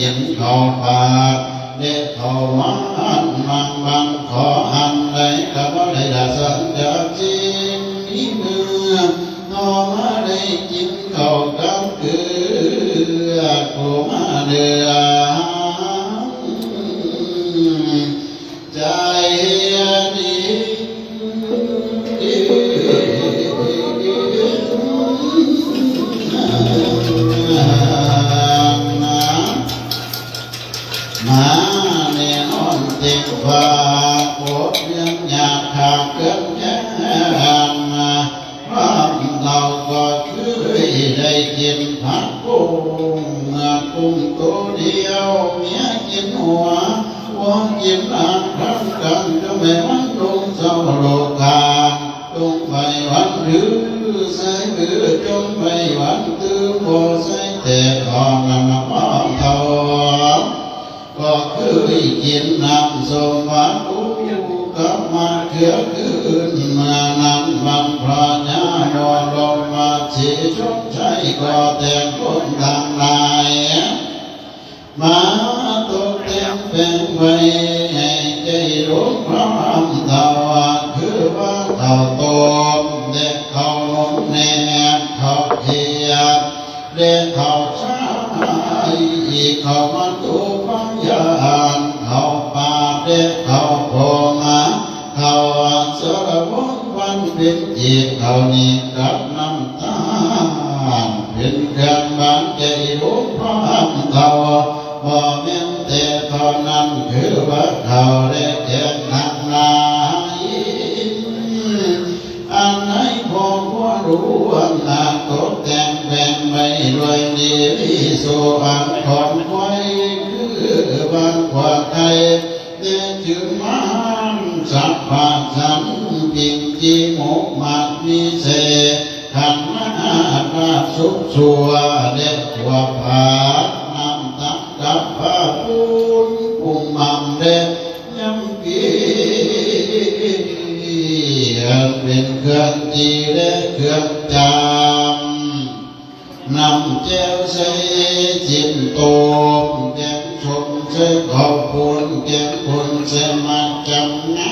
ກິນເຂົ້າປາກ ແລະເຂົ້າຫວານມັງມັນ ຂໍອັນໃດກໍບໍ່ໄດ້ລະສັນຈາກສິ່ງນີ້ເມື່ອ ເຮົາມາໄດ້ກິນເຂົ້າກັບເກືອ ໂກມາເດືອ ໃຈດີ ມາແນ່ນອນເຕັມຟ້າ ໂອດເລື່ອງຍາກຂາດເຄື່ອນແຄນ ພວກເຮົາກໍເຄີຍໄດ້ກິນຜັກບຸ້ງ ກຸ້ງໂຕດຽວ ເມຍກິນຫົວ ຜົວກິນຫາງ ທຳກັນຈົ່ງໄວ້ວັນລຸງເຊົາໂລກາ ຈົ່ງໄວ້ວັນຖື ໃສ່ມືຈົ່ງໄວ້ວັນຖື ບໍ່ໃສ່ແຕ່ຂອງນຳມາພ້ອມເທົ່າ ກໍຄືໄດ້ກິນນ້ຳສົ້ມຫວານອູກັບມະເຂືອຄືນ ເມື່ອນັ້ນບັນພະຍາມລົງມາສີຊົງໄຊ ກໍແຕ່ງຄົນທັງຫຼາຍ ມາຕົກແຕ່ງແປງໄວ້ໃຫ້ໃຈຫຼົງພະອຳເຖົ້າ ຄືວ່າເຂົ້າຕົ້ມ ແລະ ເຂົ້າໜຸ່ມແນບ ເຂົ້າຂຽບ ແລະ ເຂົ້າຊາຍ ເຂົ້າມັນຕູພະຍານ ເຂົ້າປາດ ແລະ ເຂົ້າໂພມາ ເຂົ້າສາລະວົງວັນເປັນເອກ ເຂົ້າໜີບກັບນ້ຳຕານ ເປັນເຄື່ອງບາງໃຈຫຼົງພະອຳເຖົ້າ ບໍ່ແມ່ນແຕ່ເທົ່ານັ້ນ ຄືວ່າເຂົ້າແລະແກງທັງຫຼາຍ ອັນໃຫ້ພໍ່ຄົວຫຼວງນາຕົກແຕ່ງແປງໄວ້ດ້ວຍດີວິໂສອັນຂອນໄວ້ ຄືບາງກວ່າໄກ່ ແຕ່ຈື່ມານສັບພະສັນ ປິງຈີໝົກໝາກມີເສ ຂັນມະຫາລາບສຸກຊົ່ວ ແລະ ຕົວຜາ ນ້ຳຕັກກັບຜ້າປູນ ປຸ້ມໝ່ຳ ແລະ ຍຳປີ ເປັນເຄື່ອງຈີ ແລະ ເຄື່ອງຈາມ ນ້ຳແຈ່ວໃສ່ຊີ້ນຕົ້ມ ແກງສົ້ມໃສ່ເຂົ້າປຸ້ນ ແກງປຸ້ນໃສ່ໝາກຈຳນາ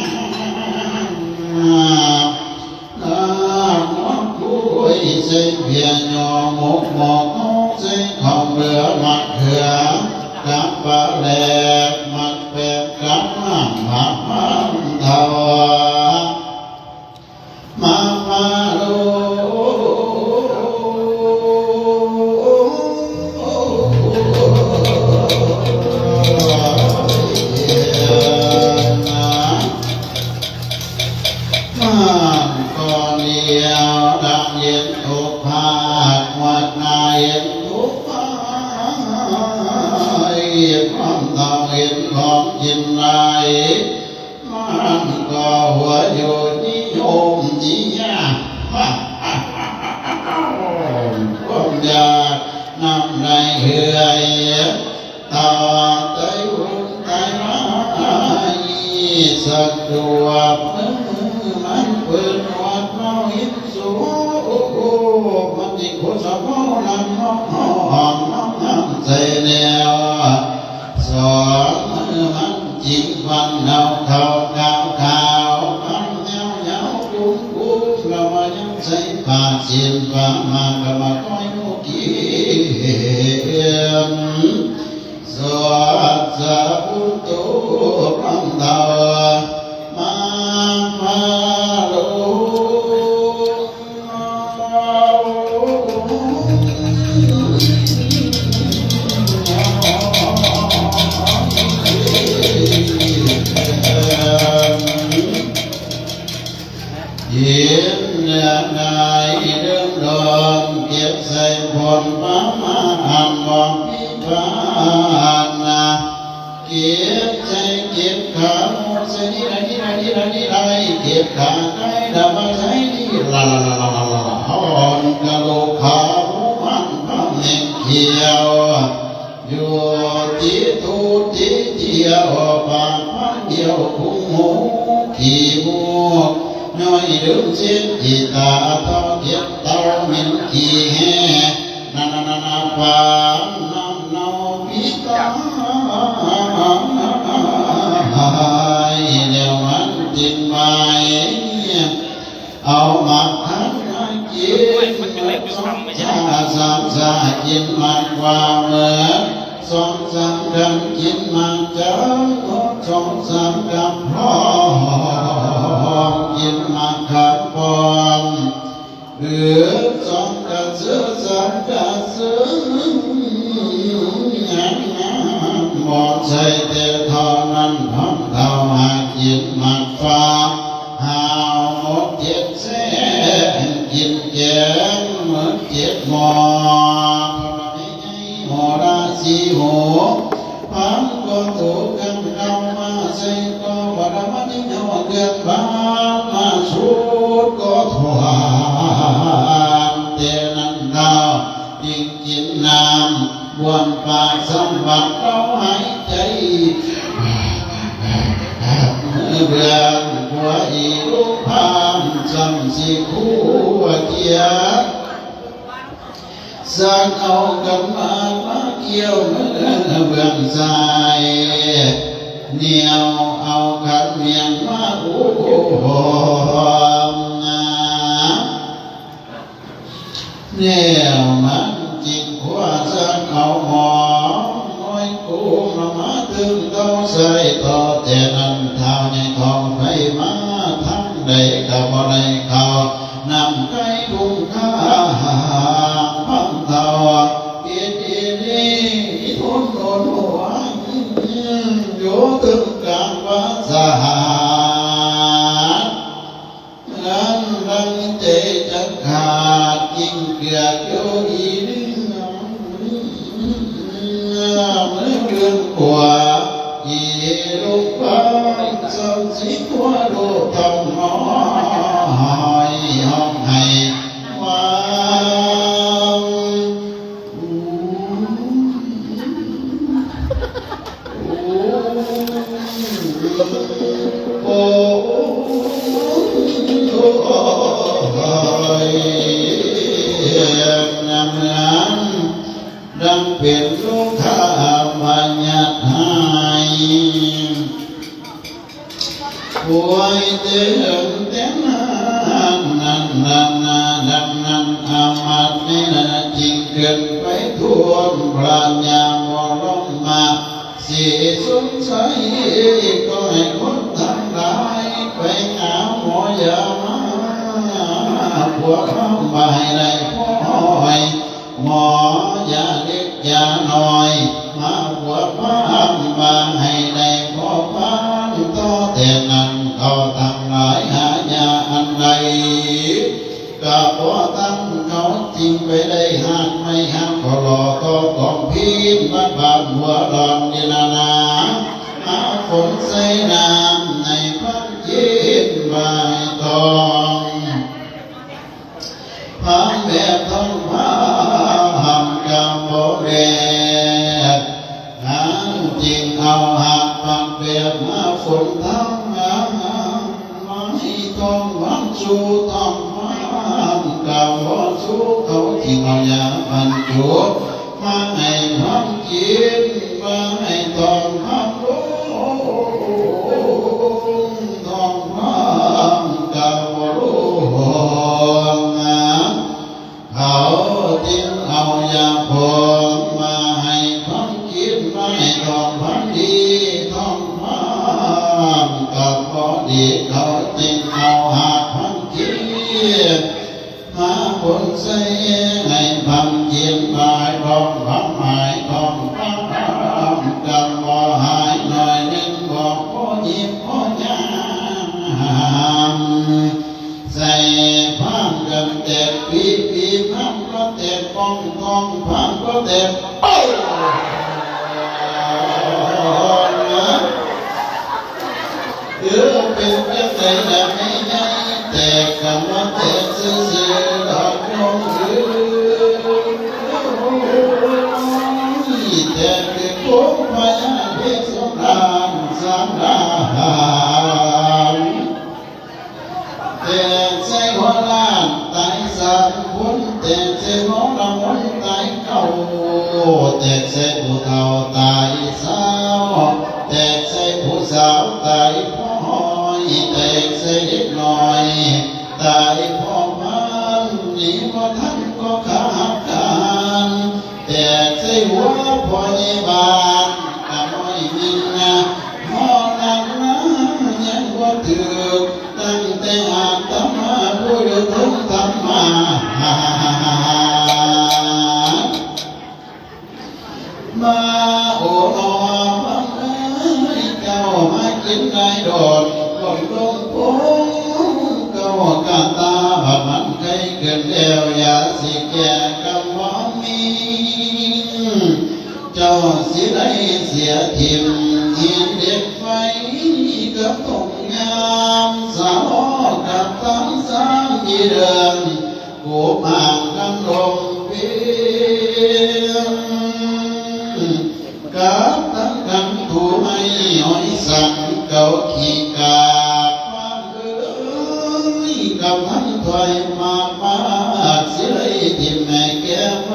ລາບງົວກຸ້ຍໃສ່ເພຍຍໍ ໝົກໝອກເຮົາໃສ່ເຂົ້າເບືອ ໝາກເຂືອກັບປາແຫຼກ ໝາກແປງກັບນ້ຳໝາກພານເຖົ້າ ມາມາໂລ ມັນກໍລຽວດັງເຫັນທຸກພາກ ງວດໜ້າເຫັນທຸກພາກ ຄວາມເຖົ້າເຫັນຂອງກິນຫຼາຍ ມັນກໍຫົວຢູ່ນິຍົມນິຍາມ ຄວາມຢາກນ້ຳໄຫຼເຫື່ອຍ ຕາໄຕຫຸ່ນໄຕລາຍ ສະດວກມືມັນເປີດຫວດເມົາຫິນສູ ມັນຊິຂຸດສະເມົານ້ຳນອກ ເອົາອອກນ້ຳໃສ່ແລ້ວ ສອງມືມັນຈິກຟັນເອົາເຂົ້າຂາວຂາວ ຄຳຍາວຍາວກຸ້ມກຸ້ມ ລະມາຍັງໃສ່ປາກຊີ້ນປາກໝາກ ລະມາຄອຍດູກຽມ ສວດສາທຸໂຕພະວັນຕາ ມະມະໂລ ເຫັນແລ້ວນາຍເດີມດອນ ເກັບໃສ່ບ່ອນປະມານ ບໍ່ມີປານນາ ເກັບໃສ່ເກັບຂາໝູໃສ່ ນີ້ລະ ນີ້ລະ ນີ້ລະ ນີ້ລະ ເກັບຂາໄກ່ດຳມາໃສ່ ນີ້ລະ ລະ ລະ ລະ ລະ ລະ ລະ ອອນກະໂຫຼກຂາໝູມັນພະແມ່ງຂຽວ ຢູ່ຕິດຕູຕິດຕຽວ ປາກພັນດຽວຄຸງຫູຂີ້ມູກ ຍ້ອຍເດີມເສັດອີຕາເຕົາເກັບເຕົາເໝັນຂີ້ແຮ່ ນານານານາ ປານນ້ຳເນົ່າພິດຕາ ກິນໝາກຈານ ຫົກ ສອງ ສາມ ກັບພ້ອມ ກິນໝາກຂາມປ້ອມ ຫຼື ສອງ ກະເສືອ ສາມ ກະເສືອ ຍັງບໍ່ໃສ່ແຕ່ເທົ່ານັ້ນ ທ້ອງເທົ້າຫາກກິນໝາກຟ້າ ຫາວໝົດເຈັດແສງ ກິນແກງໝົດເຈັດໝໍ້ ໂຫລະສີ່ຫູ ພາມກໍໂຕກັນເຂົ້າມາໃສ່ກໍບໍ່ໄດ້ມາທີ່ເຮົາເດືອນບານມາສູດກໍຖ້ວມ ແຕ່ນັ້ນເຮົາຈຶ່ງກິນນ້ຳບ້ວນປາກສຳບັດເຮົາຫາຍໃຈ ເບື້ອງຂວາອີລູກພາມຊ່ຳຊິຄູ່ເຈຍ ສັກເອົາກັນມາ ມາກ່ຽວມືເບື້ອງຊ້າຍ ໜຽວເອົາຂັນໝຽງມາອຸຫົມນາ ແນວມັນຈິງຄວ້າສັກເອົາໝໍ້ນ້ອຍກຸມມາເຖິງເຕົ້າໃສ່ຕໍ່ ແຕ່ນັ້ນທ້າວໃຫຍ່ທອງໄຟມາທາງໃດກໍບໍ່ໄດ້ເຂົ້າ ນ້ຳໄກ່ທຸ່ມຂ້າງ ພັນເທົ່າເກດອີລີ ທົນອົນຫວງ ຢູ່ເທິງກາງປາສາດ ເຮືອນດັງໃຈຈະຂາດ ກິ້ງເກືອກຢູ່ອີເໜືອ ມືເບື້ອງຂວາ ອີລູກເອື້ອຍ ສ່ຳສີຂົວລູກເຕົ້ານ້ອຍ ຮ້ອງໄຫ້ຫວາງ ໂອ້ຍ ນຳນັ້ນ ດັ່ງເປັນໂລຄາພະຍາດຮ້າຍ ປ່ວຍເຕັມແຕ່ນານນັ້ນ ນັ້ນນາ ດັ່ງນັ້ນອາມາດໃນນັ້ນຈຶ່ງຂຶ້ນໄປທູນພະຍາມະລົງມາ ສີສົນໃສ ກໍໃຫ້ຄົນທັງຫຼາຍໄປຫາໝໍຢາມາ ພວກເຮົາບໍ່ໃຫ້ໄດ້ພໍໃຫ້ ໝໍຢາເລັກຢານ້ອຍ ມາພວກພາມ ບໍ່ໃຫ້ໄດ້ພໍພານ ຕໍ່ແຕ່ນັ້ນເຂົາທັງຫຼາຍຫາຢາອັນໃດ ກະບໍ່ທັນເຂົາຈຶ່ງໄປໄດ້ຮາກໄມ້ຮາກກໍລໍຕໍ່ກອງພີນ ມາບາດຫົວດອນນິລະນາ ມາຝົນໃສ່ນ້ຳໃນພັງກິນໃບຕອງ ພາມແບບທອງພາມກະບໍ່ແບບ ນາງຈຶ່ງເອົາຫາກພັງແບບມາຝົນທັງ ມາໃຫ້ທອງພັນຊູ ທອງພັນກະບໍ່ຊູ ເຂົາຈຶ່ງເອົາຢາບັນຈຸ ມາໃຫ້ພັນກິນ ມາໃຫ້ທອງພັນລົງ ທອງພັນກະບໍ່ລົງ ເຂົາຈຶ່ງເອົາຢາຜົມມາໃຫ້ພັນກິນ ມາໃຫ້ທອງພັນດີ ທອງພັນກໍບໍ່ດີ ເຂົາຈຶ່ງເອົາຫາກພັນກິນ ຫາຜົນໃສ່ໃຫ້ພັນກິນ ມາໃຫ້ທອງພັນ ມາໃຫ້ທອງພັນກໍບໍ່ຫາຍ ໜ້ອຍໜຶ່ງບໍ່ພໍຍິບພໍຍາມ ໃສ່ພາມກັນແຕກປີ ປີພາມກໍແຕກປ່ອງ ປ່ອງພາມກໍແຕກ ເອີ ເປັນຈັ່ງໃດລະແມ່ໃຫຍ່ ແຕກກໍບໍ່ແຕກຊື່ໆດອກໂຍມເອີຍ ແຕກຄືໂຄງພະຍາເດຊສອງລ້ານສາມລ້ານ ແຕກໃສ່ຫົວລ້ານຕາຍສາມຄົນ ແຕກໃສ່ຫົວລະມົນຕາຍເກົ້າ ແຕກໃສ່ຜູ້ເຖົ້າຕາຍຊາວ ແຕກໃສ່ຜູ້ສາວຕາຍພ້ອຍ ແຕກໃສ່ເດັກນ້ອຍຕາຍພ້ອມມາ ໄດ້ໂດດ ຝົນລົງໂພງເກົ້າກະຕາ ບັດມັນໄຄຂຶ້ນແລ້ວ ຢ່າຊິແກ່ກຳບໍ່ມີ ເຈົ້າຊິໄດ້ເສຍຖິ້ມ ຫີນເຫຼັກໄຟກັບທົ່ງຍາມ ສາວກັບທັງສາມອີເດີນ ກູບຫ່າງກັນລົມເປັນ ກັບທັງກັນຖູໄມ້ຫອຍສັງເກົາຂີ້ກາກ ບ້ານເອີຍ ກັບທັງຖ້ວຍໝາກ ໝາກຊິໄດ້ຖິ້ມໃຫ້ແກ່ໃຜ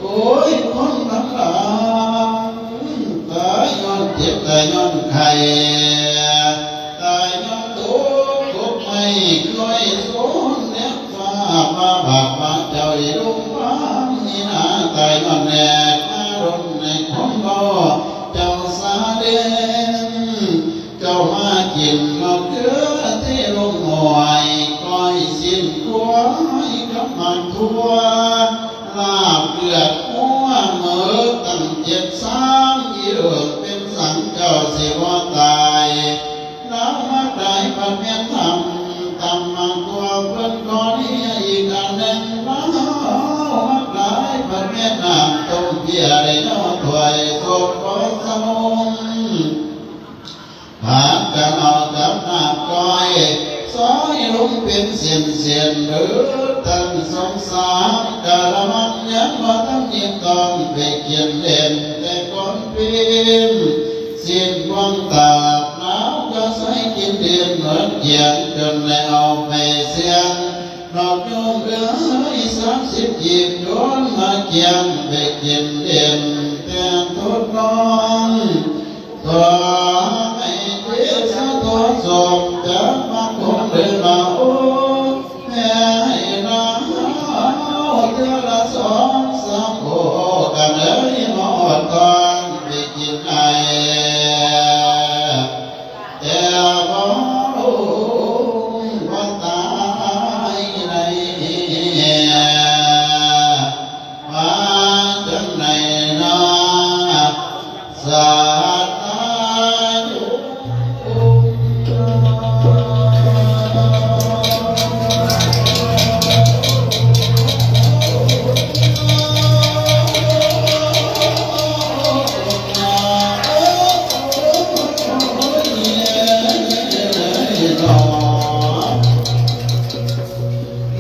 ໂອ້ຍ ຄົນທັງຫຼາຍ ຕາຍຍ້ອນເຈັບ ຕາຍຍ້ອນໄຂ້ ຕາຍຍ້ອນຕົກ ກົກໄມ້ກ້ອຍໂຊນແນບ ຟ້າມາບາດມາເຈົ້າອີລຸງພາມນີ້ນາ ຕາຍຍ້ອນແນກມາດົນໃນຄວາມເວົ້າເຈົ້າສາເດນ ເຈົ້າມາກິນໝາກເຂືອເທລົງຫ້ວຍ ກ້ອຍຊີ້ນຄວາຍກັບໝາກຖົ່ວ ລາບເລືອດງົວເໝີຕັ້ງເຈັດຊາມ ອີເອີງເປັນສັງເຈົ້າຊິບໍ່ຕາຍ ລາວມາຕາຍພັດແມ່ນທຳ ຕຳໝາກຖົ່ວເພິ່ນກໍເນຍອີກອັນໜຶ່ງ ລາວມາຕາຍພັດແມ່ນນ້ຳຕົ້ມເພຍໄດ້ເນາະຖ້ວຍສົບບໍ່ເຊົາ ພາກັນເອົາກັບນ້ຳກ້ອຍ ຊອຍລົງເປັນເສັ້ນໆ ເດີທ່ານສົງສານ ກະລະມັງຍັງບໍ່ທັນຍິບຕ້ອງໄປກິນເຫຼັ້ນແຕ່ກ່ອນເປັນ ສິ້ນພວງຕາດ ລາວກໍໃສ່ກິນເດັ່ນເໝິດກຽງ ຈົນໄດ້ເອົາໄປສ່ຽງ ດອກໂຍມເອີຍ ສາມສິບກີບ ໂຍນມາກຽງ ໄປກິນເດັ່ນແຕ່ທົດລອງ ຂໍໃຫ້ເທສະໂທສົມຈັກມາຄົງເດີລະໂອ ແມ່ໃຫ້ລາວເທື່ອລະສອງສາມໂອ ກັນເອີຍ ມາຮອດກ່ອນໄປກິນໄດ້ ແຕ່ບໍ່ຮູ້ວ່າຕາຍໃດ ວ່າຈັ່ງໃດນາ ສາທາທຸ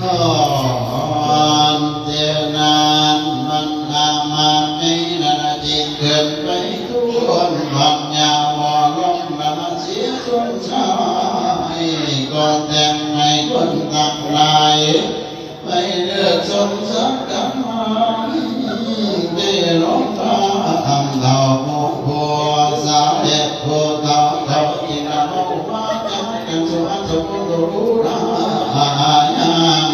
ນອນເຈນານມັນອາມາດໃນນະນະຈິງເກີນໄປທຸນບັນຍາວໍລົງນະມະເສຊົນຊາຍ ກໍແຕ່ງໃຫ້ຄົນທັງຫຼາຍ ໄປເລີກສົມສັກກັນມາ ເດລົງພາອຳເຖົ້າໝູ່ຜູ້ສາວ ແລະ ຜູ້ເຖົ້າເຂົາທີ່ນຳເວົ້າວ່າຈັກກັນສວນສະກຸນໂຕຮູ້ລາຫາຍາງ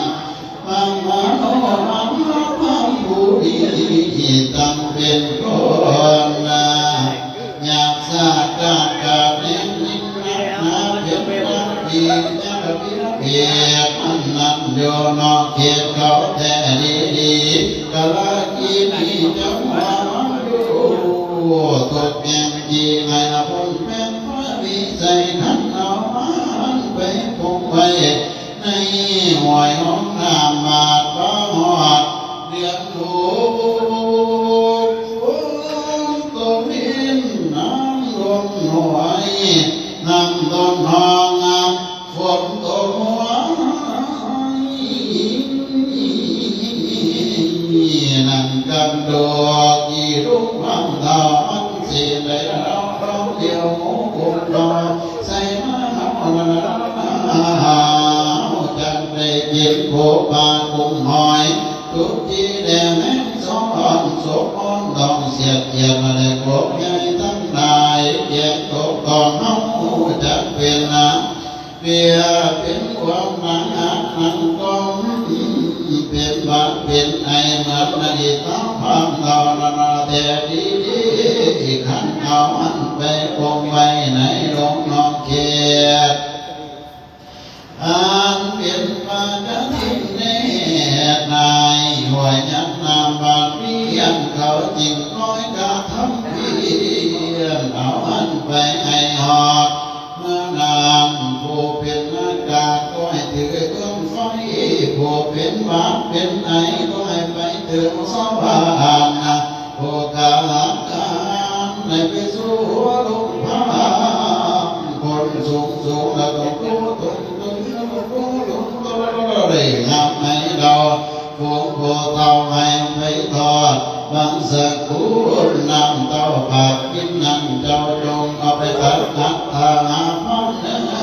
ມັງມະໂນມັງມະພັງຜູ້ດີ ຕັ້ງເປັນຄົນນາ ຍາກສາກາດກາດແຫ່ງຍິ່ງນັກໜາ ເປັນນາທີ່ຍັງລະບຽບເພດ ອັນນັ້ນຢູ່ນອກເຂດເຂົາແທ້ດີໆ ກາລະກີນີ້ເຈົ້າວ່າມັນຢູ່ ທຸກແຫ່ງທີ່ໃນອະພົນແມ່ນພະວິໄສ ຄັນເອົາມັນໄປປົງໄວ້ ໃນຫ້ວຍຫ້ອງນ້ຳບາດຟ້າຮອດເດືອນຫົກ ຝົນຕົກລິນນ້ຳລົ້ນຫ້ວຍ ນ້ຳລົ້ນຫ້ອງ ຝົນຕົກຫ້ວຍ ນັ້ນກັນດອກ ອີລຸງຄວາມເຖົ້າມັນຊິໄດ້ລອງດຽວໝູກຸມເຂົາ ໃສ່ມາເຮົາລະນາ ເຮົາຈັກໄດ້ກິນປູປາກຸ້ງຫອຍ ທຸກທີ່ແດ່ແມງຊອນ ສົບອອນຕ້ອງສຽດກຽດ ແລະ ພວກໃຫຍ່ທັງຫຼາຍ ແກງຕົກຕ້ອງເຮົາຈັກເປັນນາ ເປັນຄວາມໜັງອັດໜັງກ່ອງ ເປັນບາດເປັນໄອ ເໝືອນອະດີດເຮົາພານເຮົານັ້ນແທ້ດີ ຄັນເອົາມັນໄປປົງໄວ້ໃນໂລງນອກເຂດ ອັນເປັນປະກະທິນແນ່ນາຍ ຫ້ວຍຍັງນ້ຳບາດວຽນ ເຂົາຈຶ່ງນ້ອຍກະທຳພຽນ ເອົາອັນໄປໃຫ້ຮອດ ສູງລະຕົງໂຕຕົງຕົງຕົງໂຕຕົງໂຕ ໄດ້ງາມໃຫ້ເຮົາ ຝູງຜູ້ເຖົ້າໃຫ້ໄປທອດບັງສະກຸນ ນ້ຳເຕົ້າບາດກິນນັ້ນ ເຈົ້າຈົ່ງເອົາໄປຕັກຕັກທານນຳເນີນນາ.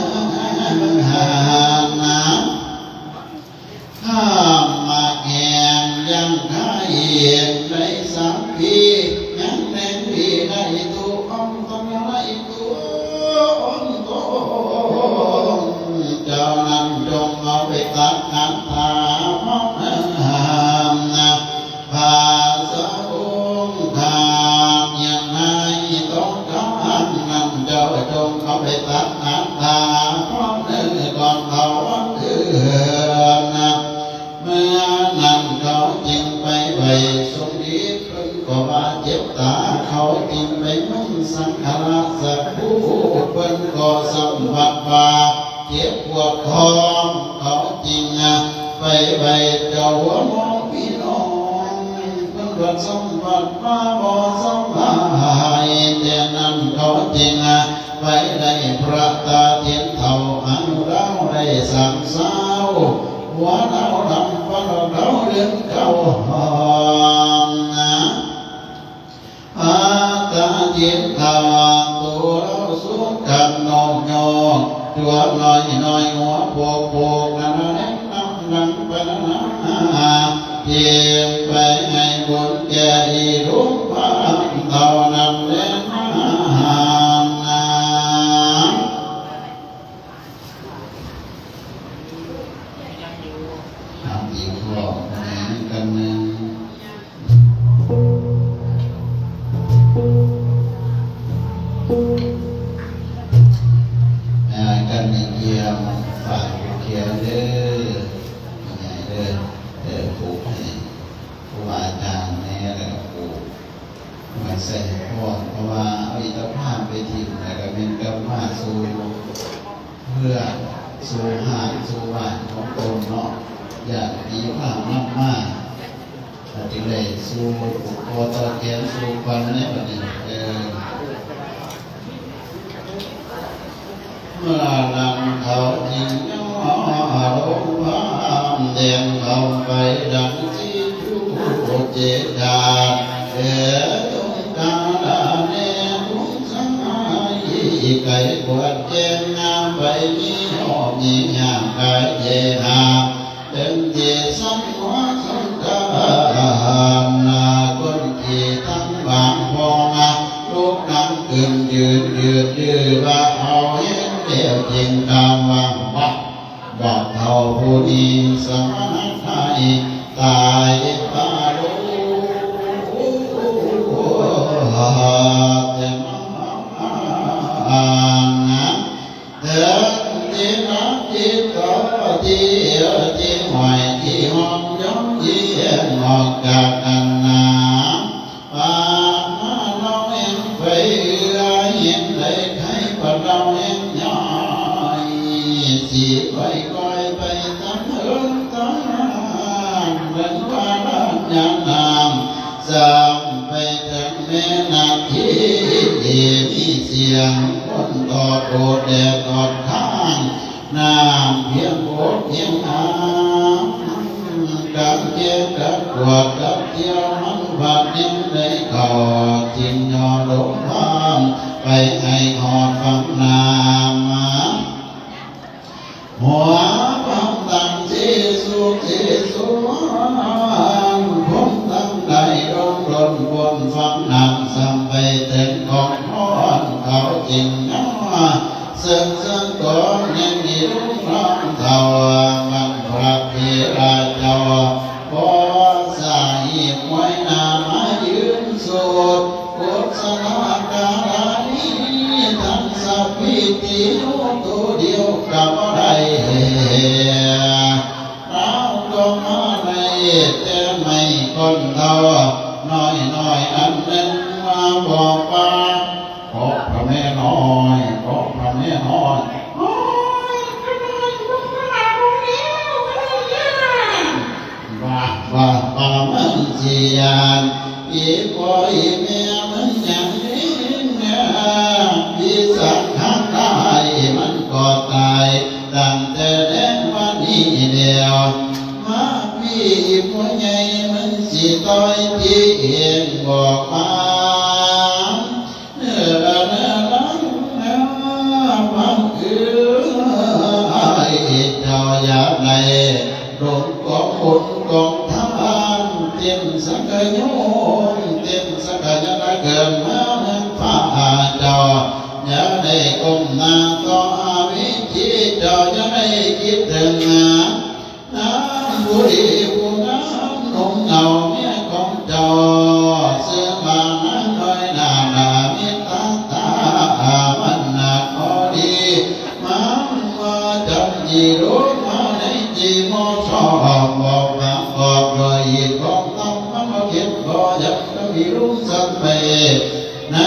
ຂ້າມາແຂ່ງຢ່າງຂ້າເຫັນໄດ້ສາມປີ ຍັງແມ່ນດີໄດ້ຕົວອ່ອນຕອນໄດ້ຕົວອ່ອນຕົນ ເຈົ້ານັ້ນຈົ່ງເອົາໄປຕັກນ້ຳທານນຳ ພະສະອົງຂ້າຍັງໃຫ້ຕ້ອງການນັ້ນ ເຈົ້າຈົ່ງເອົາໄປຕັກນ້ຳທານເນີນກ່ອນເຂົາວັນເທີນນາ. ເມື່ອນັ້ນເຂົາຈຶ່ງໄປໄຫວ້ສົມເດັດ ເພິ່ນກໍວ່າເຈັບຕາ ເຂົາຈຶ່ງໄປມຸງສັງຂາລະສັກຄູ ເພິ່ນກໍສຳບັດວ່າເຈັບປວດທ້ອງ ເຂົາຈຶ່ງໄປໄຫວ້ເຈົ້າຫົວໝໍພີ່ນ້ອງ ເພິ່ນກໍສຳບັດວ່າບໍ່ສະບາຍ ແຕ່ນັ້ນເຂົາຈຶ່ງ ໄປໄດ້ພະຕາເຖນເຖົ້າອາຍຸລາວໄດ້ສາມຊາວ ຫົວລາວດຳປະລອກເຂົາເດືອນເກົ້າຫ້ອງນາ. ພະຕາເຖນເຖົ້າໂຕລາວສຸດກັນນອກຍອກ ຕົວນ້ອຍໆຫົວໂປກໆ ນະນະແນງນຳຫຼັງໄປນະນາ ເກັບໄປໃຫ້ບຸນແກ່ອີລຸງພາເທົ່ານັ້ນແລນາ. ຖາມອີກຮອບໜຶ່ງກັນໜຶ່ງ ອ່າ ກັນໜຶ່ງກຽມ ຝາກຜູ້ຂຽນເດີ ຜູ້ໃຫຍ່ເດີ ເອີ ຜູກໃຫ້ ຄູບາອາຈານແດ່ ແລ້ວກໍຜູກໄວ້ໃສ່ໃຫ້ພ້ອມ ເພາະວ່າເອົາມິດຕະພາບໄປຖິ້ມ ແລ້ວກໍແມ່ນກັບມາສູ່ເຮືອນ ສູ່ຮ້ານ ສູ່ບ້ານຂອງຕົນເນາະ ຢ້ານຜີພານຳມາ ກໍຈຶ່ງໄດ້ສູ່ຜູກຄໍຕໍ່ແຂນສູ່ຂວັນໃນບັດນີ້ ເອີ. ເມື່ອນັ້ນເຂົາຈຶ່ງຍ່ອລົງພາມແດນເຂົ້າໄປດັງສີຈຸເຈດາ ເອີ ຕົງກາລະແນທຸງສະຫາຍ ໄກກວດແກງງາມໄປມີຮອບຍິງຍາມກາຍເຈຫາ ເປັນທີ່ສັນຫົວສັນຕານາ ຄົນທີ່ທັງບາງພໍ່ງາ ລຸກນັ່ງຂຶ້ນຢືນຢືດຢື້ວ່າເອົາແຮງແລ້ວຈຶ່ງກ່າວວ່າ ບັກ ບັກເຖົ້າຜູ້ນີ້ສະມານະໄທຕາຍປາໂລ ແຕ່ມາ ເຖິງທີ່ນັກທີ່ຕໍ່ທີ່ເອີທີ່ຫ້ອຍທີ່ຫ້ອງຍ່ອມທີ່ແອງອອກຈາກອັນນາ ປານມາເລົ່າແຮງໄຟເອື້ອເຫັນໄດ້ໄຄປານເລົ່າແຮງຍ້ອຍ ຊິຄ່ອຍໆໄປຕາມເຮືອນຕາມເມືອງວ່າລານຍານ້ຳ ສ່ຳໄປເຖິງແມ່ນ້ຳທີ່ມີສຽງຄົນຕອດໂອດແດດຕອດຄ້າງ ນ້ຳພຽງອົກພຽງອາງ ກັບແກ່ກັບກວດກັບທ່ຽວມັນບາດຍັງໄດ້ເຂົ້າ ຈຶ່ງຍໍລົງພາມໄປໃຫ້ຮອດຝັ່ງນ້ຳ ຫົວພາມຕັ້ງສີສຸກສີສວນ ຄົນທັງຫຼາຍລົງລົ້ນບົນຝັ່ງນ້ຳ ສ່ຳໄປເຖິງຂອງນອນ ເຂົາຈຶ່ງຍໍ ເຊິ່ງເຊິ່ງກໍຍັງມີລຸງນ້ອງເຖົ້າ ມັນພະເຖລະເຈົ້າ ຂໍສາຮີບມວຍໜ້າມາຢືນສຸດ ກຸດສະລາກາລານີ ທັງສະພີຕິໂນໂຕດຽວກະບໍ່ໄດ້ ລາວກໍມາໄດ້ແຕ່ໄມ້ກ້ອນເທົ້ານ້ອຍໆອັນໜຶ່ງ ມາບອກວ່າ ເກາະພະແມ່ນ້ອຍ ເກາະພະແມ່ນ້ອຍ ໂອ້ຍ ວ່າ ວ່າ ວ່າມັນຊິຢ້ານ ອີ່ພໍ່ອີ່ແມ່ມັນຫຍັງນີ້ນະ ອີສັງຂານຕາຍມັນກໍ ຢ່າໄດ້ກົ້ມໜ້າຕໍ່ອະເວຈີ ເຈົ້າຢ່າໄດ້ຄິດເຖິງນາງຜູ້ດີ ຜູ້ງາມໜຸ່ມເຫງົາເມຍຂອງເຈົ້າ ຊື່ວ່ານາງນ້ອຍໜ້າໜ້າມີຕາຕາ ວັນນະຂໍດີ ມັງວ່າຈຳຈີລຸມາໃນຈີໂມຊອບ ບອກບາງອອກດ້ວຍອີກຂອງຕ້ອງມາເຮັດບໍ່ຍັງຈະມີລຸມສັນໄປ ໃນ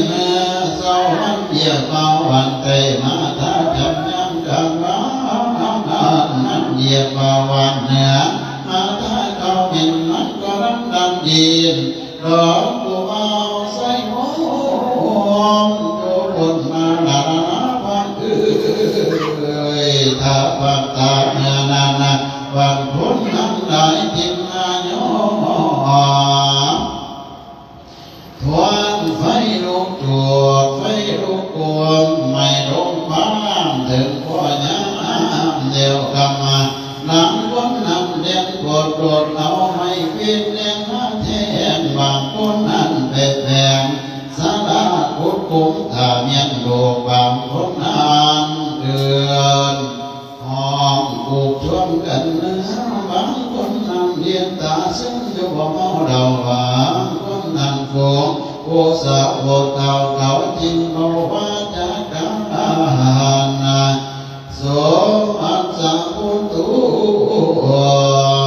ເມື່ອເຊົ້າວັນ ຢຽບເອົາວັນໃຕ້ມາທາຈຳຍາມກາງວັນ ຢຽບເອົາວັນເໜືອມາທາເຂົ້າເປັນມັນກໍລຳດັນດີນ ດອກຜູ້ບ່າວໃສ່ໂຮມໂຕບົນມາລາລານາວັນເອີຍ ຖ້າປັກຕາເມື່ອນັ້ນນະ ວັນຄົນທັງຫຼາຍກິນມາຍ້ອມ ທວນໄຟລຸກຈູດ ໄຟລຸກກວມ ໄໝ້ລົງຄວາມເຖິງພໍ່ຍາມແລ້ວກຳມາ ນາງຄົນນັ້ນແລ່ນໂດດ ໂດດເອົາໄມ້ປີນແລ່ນມາແທງ ບາງຄົນນັ້ນໄປແຝງສາລາຂຸດຂຸມຖ້າແມ່ນລູກ ບາງຄົນນັ້ນເອີ້ນ ຮ້ອງອຸກຊວນກັນເໜືອ ບາງຄົນນັ້ນລຽນຕາຊຶມຢູ່ບໍ່ເມົາເຫຼົ້າ ບາງຄົນນັ້ນຝູງຜູ້ສາວຜູ້ເຖົ້າເຂົາຈຶ່ງເວົ້າວ່າຈາການນາ ໂສມັດສະຜູ້ຕູ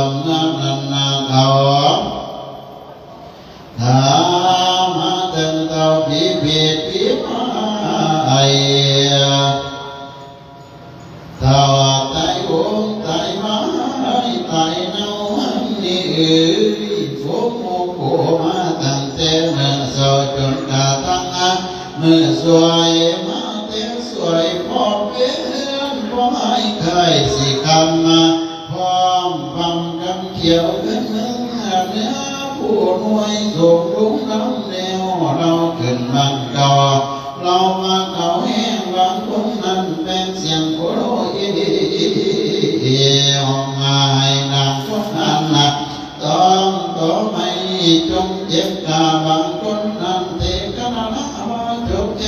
ນນັ້ນນາເຂົາ ຖ້າມາເຖິງເຕົ້າຜີຜີຜີມາໄອ ເຖົ້າຕາຍໂຫງຕາຍມາຍຕາຍເນົ່າຫັ້ນນີ້ເອີຍ ໂອ້ໂຫ ມາຕັ້ງແຕ່ເມື່ອເຊົ້າຈົນກະທັ້ງມື້ສວຍ ມາແຕ່ສວຍພໍເປັນພໍໃຫ້ໃກ້ຊິຄ່ຳມາ ພ້ອມພຳກຳຂຽວເງິນເໜືອຜູ້ໜ່ວຍໂສກລຸງນຳແນວ ລາວຂຶ້ນບ້ານເກົ່າ ລາວມາເຂົາແຮງບາງຄົນນັ້ນແປງສຽງໂຄໂລເອ ຮ້ອງມາໃຫ້ນາງຄົນນັ້ນນະ ຕ້ອງຕໍ່ໄມ້ຈົງເຈັບກາ ບາງຄົນນັ້ນເທກະນະລາວາຈົບແຂ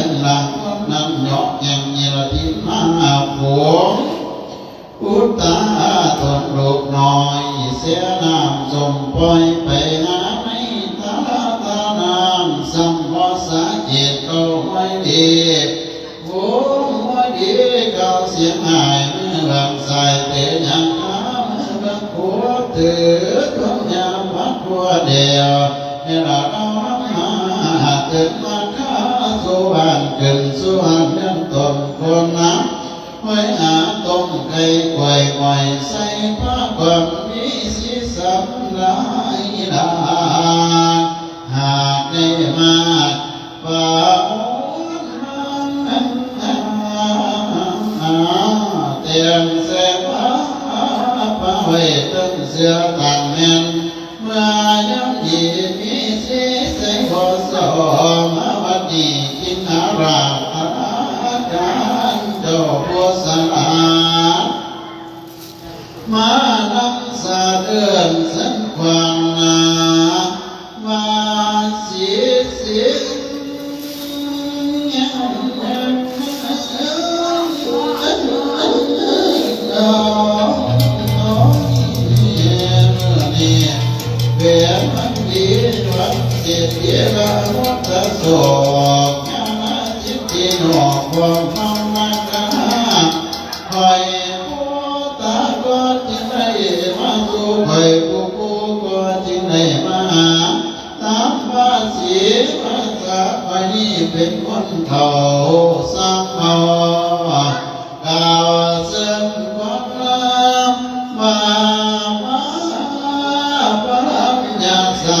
ນ ບາງຄົນນັ້ນເຍາະແຫ່ງນິລະທິນມາຫາຜົວ ອຸດຕາຕົນລູກນ້ອຍ ເສຍນ້ຳສົ້ມປ່ອຍໄປຫາໃນຕາລາຕານ້ຳ ຊ້ຳບໍ່ສາເກດເກົ້າໄວ້ດີ ໂອ້ ຫົວດີກ່າວສຽງຫາຍ ມືເບື້ອງຊ້າຍເຕະຫຍັງຂາ ມືເບື້ອງຂວາຖືທວງຍາມວັດຫົວແດວ ໃຫ້ລາວນຳມາເຖິງມາຄາສູ່ບ້ານ ຂຶ້ນສູ່ເຮືອນຕົ້ນໂພນນຳ ໄວ້ຫາຕົ້ມໄກ່ກ້ວຍອ້ອຍ ໃສ່ຜ້າຂວັນມີສີສັນຫຼາຍຫຼາຍ ຫາກໄດ້ມາປະໂມນນາ ແຕ່ງແສງພາ ພາໄວ້ເທິງເສືອຕ່າງແມ່ນ ເມື່ອຍາມດີມີສີໃສບໍ່ສໍ ມາວັດນີ້ກິນຫາລາບອາຈານເຈົ້າຜູ້ສະຫຼາດ ມານຳສາເດີນເຊີນຂວັນນາ ວ່າສິສິງ ເປັນວັນດີວັນສິດທິລະມຸດຕະໂສກ ຍາມາຈິດຕິໂນກ ພວກເຮົາມາກະ ຂ້ອຍຜູ້ຕາກໍຈຶ່ງໄດ້ມາສູ່ ຂ້ອຍຜູ້ຜູ້ກໍຈຶ່ງໄດ້ມາຫາ ຕາມພາສີພາສາ ຂ້ອຍນີ້ເປັນຄົນເຖົ້າ ຊ່າງເວົ້າກ່າວເຊິ່ງຄວາມງາມ ວ່າມາພະລາມຍາສາ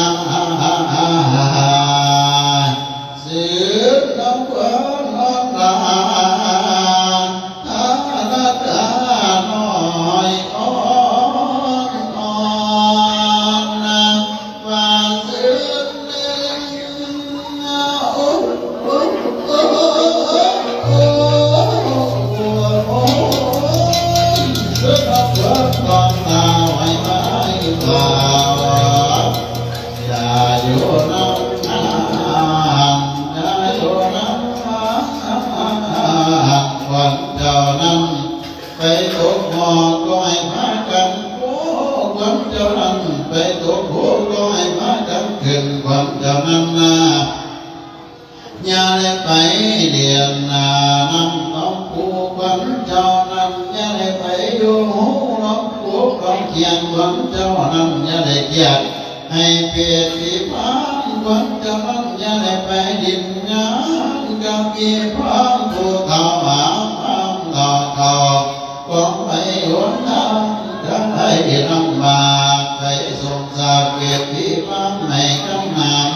ສືບນຳຄວາມນອນລາ ທາລະການ້ອຍອ່ອນອ່ອນ ວ່າຊື່ໜຶ່ງ ໂອ້ ໂອ້ ໂອ້ ໂອ້ ໂອ້ ໂອ້ ດຽນນານຳຫຼວງປູ່ຂວັນເຈົ້ານັ້ນ ຢ່າໄດ້ໄປຢູ່ຫູຫຼວງປູ່ຂວັນຂຽງ ຂວັນເຈົ້ານັ້ນຢ່າໄດ້ຄຽດ ໃຫ້ເພດສີພານ ຂວັນເຈົ້ານັ້ນຢ່າໄດ້ໄປດິນງານກັບອີພານຜູ້ເຖົ້າ ຫາພານເຖົ້າເຖົ້າ ຂອງໄປຫົນທາງ ຈະໄດ້ລຳບາກ ໄປສົ່ງສາເພດສີພານໃຫ້ຄຳນາມ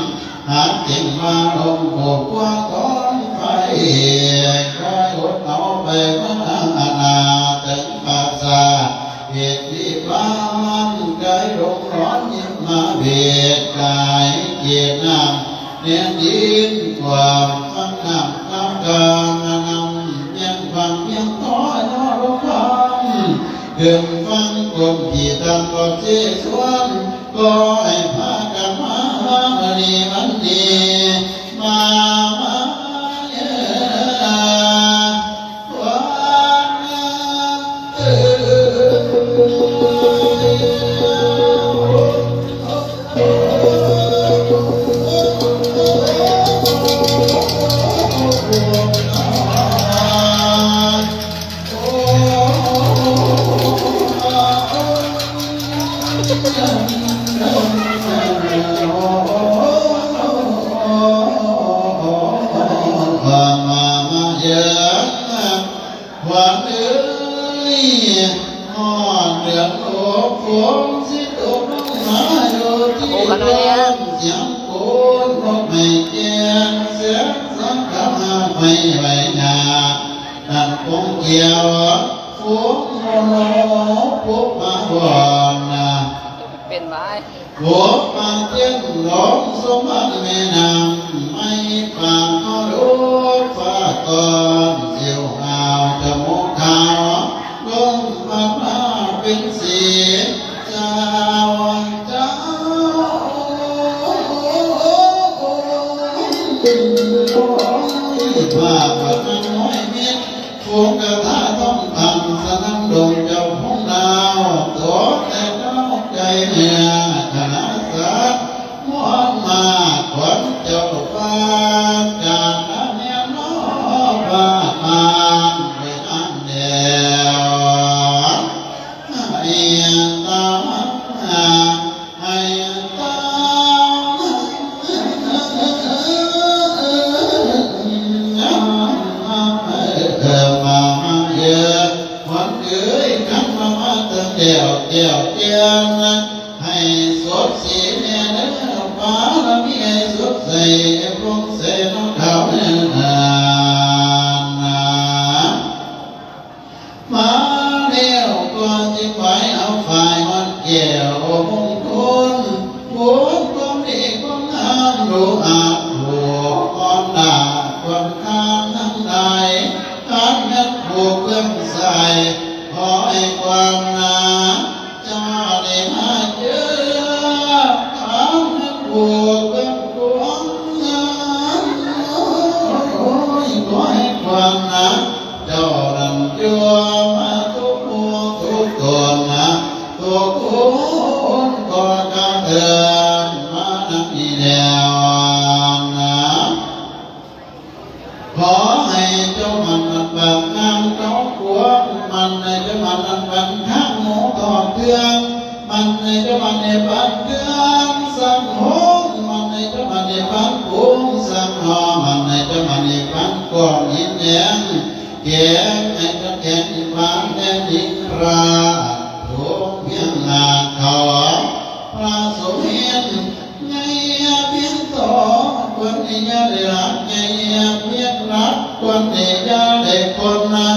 ຫາກເກັ່ງວ່າລົມໂພກວ່າຂອງໄຟ ຄອຍອົດເອົາໄປມາອານາ ເຖິງປາສາດເພດສີພານ ໄກລົງນອນຍິມມາເວດ ກາຍເກດນ້ຳ ແນມຍິນຄວາມຟັງນ້ຳຄຳກາງ ນຳແຍງຟັງພຽງພໍຍໍລົມພັນ ຂຶ້ນຝັ່ງກົ້ນທີ່ຕ່ຳອອກເສສວນ ກໍໃຫ້ພາກັນມາ ມາມື້ນີ້ວັນນີ້ ມາ ມາເອີ ຂວັນເອີຍ ຮອດເດືອນຫົກ ຝົນຊິຕົກລົງມາຢູ່ທີ່ ໂອ້ ຂະໜາດແລ້ວ ສຽງໂກນນົກໄມ້ແກ້ນ ແສງສັງຂະມາໄມ້ໃບຫຍ້າ ນັ້ນຄົງຂຽວ ຝົນໂມໂນ ພົບມາບ່ອນນາ ເປັນຫວາຍ ບົກມາເຕັ້ນລົງສົມບັດແມ່ນ້ຳ ໄມ້ປາກເຮົາລຸກຟ້າກ່ອນ ສິວຫາວຈະໝູກຂາວ ລົມພັດມາເປັນສີ ເຈົ້າ ເຈົ້າ ພາບປະທັນນ້ອຍມິດ ໂພກະທາທອງຄຳສະໜັ່ນດົງເຈົ້າພອງດາວ ຕົກແຕ່ເຈົ້າໃຈເໜືອຄະນະສັດ ມວນມາກຂວັນເຈົ້າຟ້າ ການະເນນອພາບມານໄວ້ນານແລ້ວ ໃຫ້ຕາມາ ໃຫ້ຕາມາ ມາ ມາເອີ ຂວັນເອີຍ ຄັນວ່າມາຕັ້ງແລ້ວແກ້ວແກ່ນ ໃຫ້ສົດສີແນ່ເດີ ບາລະມີໃຫ້ສົດໃສ ພົງໃສນອງຂາວເນີນາ ມາແລ້ວກໍຈຶ່ງໄຫວ້ເອົາຝ້າຍຮອດແກ້ວມຸງຄຸນ ບຸນຄວາມດີຄວາມງາມດູອາບຜູກອ່ອນດາກຄວາມຄານທັງຫຼາຍ ຄານແມ່ນຜູ້ເຄື່ອງສາຍ ຂໍໃຫ້ຄວາມນາ ເຈົ້າໄດ້ມາເຈີ ຄານແມ່ນຜູ້ເຄື່ອງກວາງ ໂອ້ຍ ຂໍໃຫ້ຄວາມນາ ເຈົ້ານັ້ນຢູ່ມາທຸກໝູ່ທຸກຕົນນະ ທຸກຄົນກໍກະເຕີນມານຳນີ້ແລ້ວນະ ຂໍໃຫ້ເຈົ້າໝັ້ນປັດປາກງາມເຈົ້າຄວາມ ໝັ້ນໃຫ້ເຈົ້າໝັ້ນປັດທາງໝູ່ທອກເຄື່ອງ ໝັ້ນໃຫ້ເຈົ້າໝັ້ນໃຫ້ປັດເຄື່ອງສັງໂຮງ ໝັ້ນໃຫ້ເຈົ້າໝັ້ນໃຫ້ປັດປຸງສັງຫໍ່ ໝັ້ນໃຫ້ເຈົ້າໝັ້ນໃຫ້ປັດກ້ອງຫີນແດງ ແຂງໃຫ້ເຈົ້າແຂງອິນບານແດງອິນພຣາ ທຸກພຽງໜ້າເຂົາ ພຣາສົມເຫັນ ໃຫຍ່ພຽງໂຕ ຄວນນີ້ຢ່າໄດ້ລັກ ໃຫຍ່ພຽງລັກ ຄວນນີ້ຢ່າໄດ້ຄົນນະ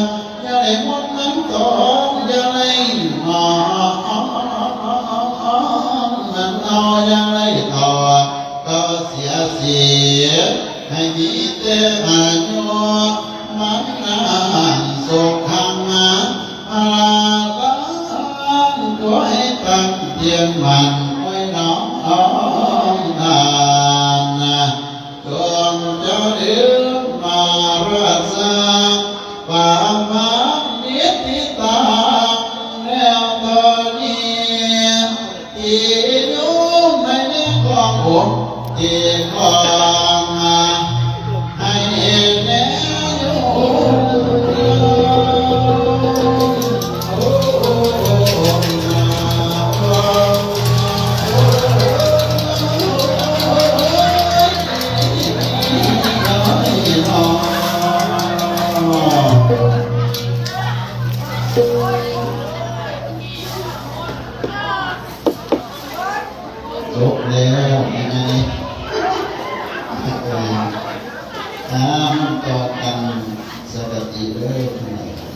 ຢ່າໄດ້ມົນມັນຕອງ ຢ່າໄດ້ຫອມມັນເອົາ ຢ່າໄດ້ຕໍ່ຕໍ່ເສຍເສຍ ໃຫ້ມີແຕ່ອາຍຸ ມັນນານສຸຂັງ ພະລານ ຂໍໃຫ້ຕັ້ງພຽງໝັ້ນ ໂອ້ຍ ນ້ອງອອງທ່ານນະ ຈົ່ງຈະລືມມາລາຊາ ປາມານິດທິຕາ ສະຫວັດດີເດີ ພີ່ນ້ອງ.